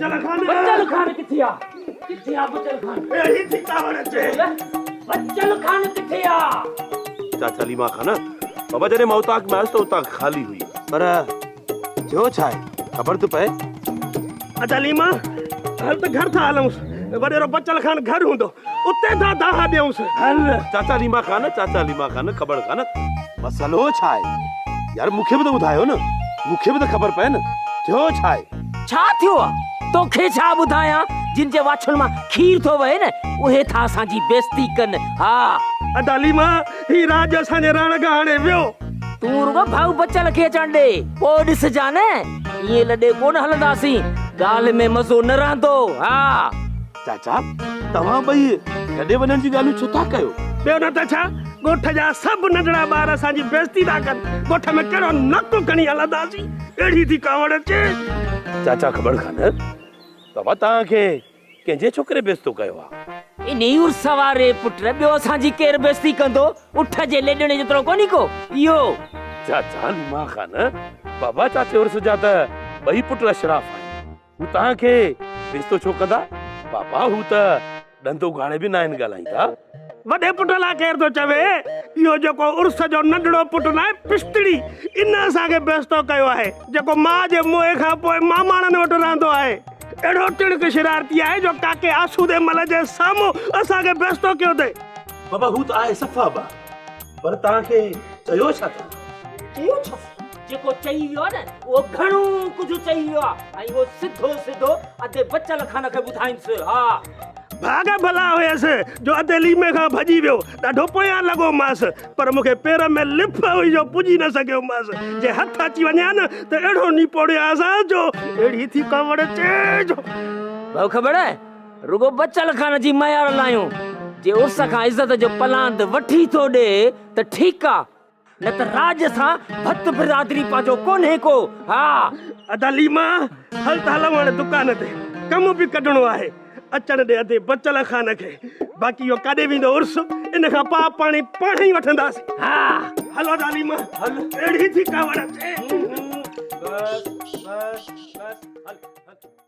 بچل خان! بچل خان ڪٿي آ؟ ڪٿي آ بچل خان؟ اهڙي ٿي ڪاوڙ اچي. بچل خان ڪٿي آ؟ چاچا ليما خان، بابا جڏهن مان اوطاق ۾ آيس ته اوطاق خالي هئي. پر ٿيو ڇا آهي؟ خبر ته پئي. ادا ليما، هل ته گهر ٿا هلئونس. وڏيرو بچل خان گهر هوندو. اتي ٿا دانهن ڏيونس. هل. چاچا ليما خان، چاچا ليما خان، خبر خان. مسئلو ڇا آهي؟ يار مون کي به ته ٻڌايو نه. مون کي به ته خبر پئي نه. ٿيو ڇا آهي؟ ڇا ٿيو آ؟ توکي ڇا ٻڌايان، جن جي واڇن مان کير ٿو وهي نه، اهي ٿا اسان جي بيستي ڪن. ها. ادا ليما، هي راڄ اسان جي رهڻ کان هاڻي ويو. تون رڳو ڀائو بچل کي اچڻ ڏي، پوء ڏسجان نه. ائين لڏي ڪونه هلنداسين، ڳالهه ۾ مزو نه رهندو. ها. چاچا، توهان ٻئي لڏي وڃڻ جون ڳالهيون ڇو ٿا ڪيو؟ ٻيو نه ته ڇا، ڳوٺ جا سڀ ننڍڙا ٻار اسان جي بيعزتي ٿا ڪن. ڳوٺ ۾ ڪهڙو نڪ کڻي هلنداسين؟ اهڙي ٿي ڪاوڙ اچي. چاچا خبر خان، بابا توهان کي ڪنهن جي ڇوڪري بيعزتو ڪيو آ؟ انهي عرس واري پٽ، ٻيو اسان جي ڪير بيعزتي ڪندو؟ اٺ جي ليڏڻي جيترو ڪونهي ڪو اهو. چاچا ليما خان، بابا چاچي عرس جا ته ٻئي پٽ اشراف آهن. هو توهان کي بيستو ڇو ڪندا؟ بابا هو ته ڏند اگهاڙي به ناهن ڳالهائيندا. وڏي پٽ لاء ڪير ٿو چوي؟ اهو جيڪو عرس جو ننڍڙو پٽ ناهي پشتڙي، ان اسان کي بيستو ڪيو آهي، جيڪو ماء جي موئي کان پوء ماماڻن وٽ رهندو آهي. اهڙو ٽڻڪ شرارتي آهي جو ڪاڪي آسودي مل جي سامهون اسان کي بيستو ڪيو اٿئي. بابا هو ته آهي صفا ٻار، پر توهان کي چيو ڇا اٿن؟ چيو ڇا؟ جيڪو چئي ويو آهي نه اهو گهڻو ڪجهه چئي ويو آهي ۽ اهو سڌو سڌو ادي بچل خان کي ٻڌائينس. ها. ڀاڳ ڀلا هيس جو ادي ليمي کان ڀڄي ويو. ڏاڍو پويان لڳومانس پر مون کي پير ۾ لڦ هئي جو پڄي نه سگهيومانس. جي هٿ اچي وڃي ها نه ته اهڙو نپوڙيانس ها جو اهڙي ٿي ڪاوڙ اچي جو. ڀؤ خبر رڳو بچل خان جي ميار لايون. جي عرس کان عزت جو پلاند وٺي ٿو ڏي ته ٺيڪ آ. نه ته راڄ سان ڀت برادري پنهنجو ڪونهي ڪو، ها. ادا ليما، هل ته هلون هاڻي دڪان تي، ڪم به ڪڍڻو آهي. اچڻ ڏي ادي بچل خان کي. باقي اهو ڪاڏي ويندو عرس، ان کان پاء پاڻي پاڻهي ئي وٺنداسين. ها. هل ادا ليما، هل. اهڙي ٿي ڪاوڙ اچي. بس بس بس هل هل.